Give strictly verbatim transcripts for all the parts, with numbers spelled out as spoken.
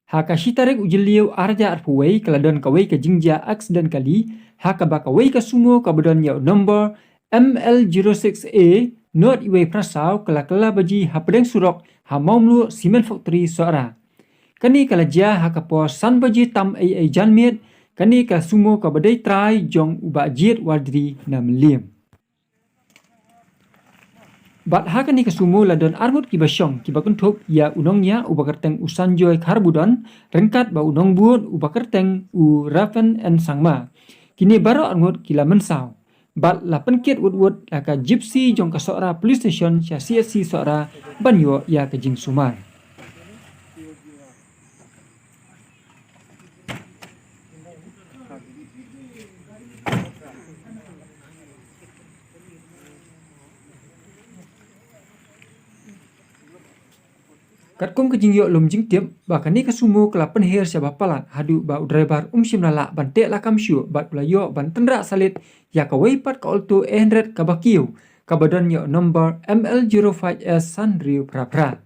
Ha ka shi tarik u Jylliew ar hajar arphew wei ka la don kawei ka jingjia accident kali, ha kaba kawei ka sumo kaba don ïa u nombor M L zero six A not iwei phra saw ka la kylla baji hapdeng surok ha Mawmluh Cement Factory Sohra. Kane ka la jia ha ka por san baji tam ei ei janmiet, kane ka sumo kaba dei trai jong u Bah Jied Wardri na Mylliem. Bad ha kane ka sumo la don arngut kiba shong kiba kynthup ïa u nongñiah uba kyrteng u Sanjoy Kharbudon, ryngkat bad u nongbud uba kyrteng u Rafen N Sangma. Kine baroh arngut ki la mynsaw. Bad la pynkit wut wut da ka Gypsy jong ka Sohra Police Station sha C H C Sohra ban ïoh ïa ka jingsumar. Katkum ka jingïoh lum jingtip ba kane ka sumo ka la pynher sha ba palat haduh ba u driver um shym la lah ban teh lakam shuh bad u la ïoh ban tynrah salit ïa kawei pat ka Alto eight hundred kaba kiew kaba don ïa u nombor M L zero five S san hynriew phra phra.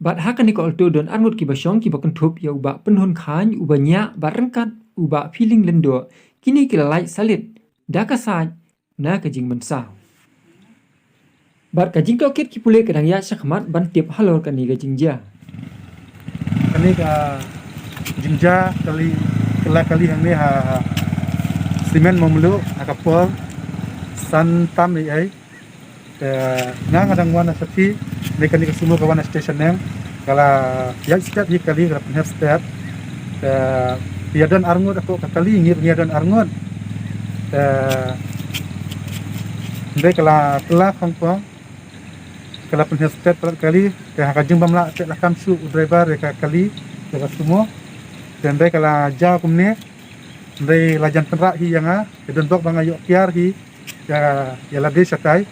Bad ha kane ka Alto don arngut kiba shong kiba kynthup ïa u Bah Pynhun Khan uba ñiah bad ryngkat u Bah Feeling Lyngdoh, kine ki la lait salit da ka sait na ka jingmynsaw. Bad ka jingtohkit ki pule ka dang ïaid shakhmat ban tip halor kane ka jingjia. Kane ka jingjia kali, ka la kali hangne ha Cement Mawmluh ha ka por san tam ei ei. Te nga nga dang wan na shatei, ne kane ka sumo ka wan na station neng, ka la ïaid stet hi kali, ka la pynheh stet. Te ïa don arngut hapoh ka kali, ngi ruh ngi ïa don arngut. Te hynrei ka la, ka la khongpong, ka la pynheh stet palat kali, te ha ka jingbym lah teh lakam shuh u driver ïa ka kali, ïa ka sumo. Te hynrei ka la jaw kumne, hynrei la jan tynrah hi ïa nga, te don bok ba nga ïoh kiar hi, ïa, ïa lade shatai.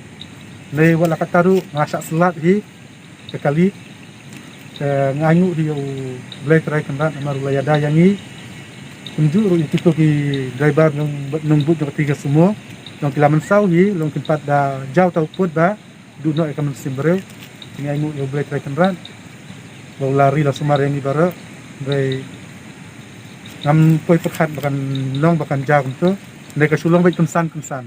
Hynrei wat la katta ruh nga shah slat hi ka kali. Te nga ainguh hi ïa u Blei Trai Kynrad namar u la ïada ïa ngi. Kumjuh ruh ïa kito ki driver nong, nongbud jong kata ka sumo. Long ki la mynsaw hi, long kin pat da jaw ta u pud ba duh noh ïa ka mynsiem briew. Te nga ainguh ïa u Blei Trai Kynrad ba u la ri la sumar ïa ngi baroh. Hynrei ngam poi pyrkhat ba kan long ba kan jaw kumto. Hynrei ka shu long beit kynsan kynsan.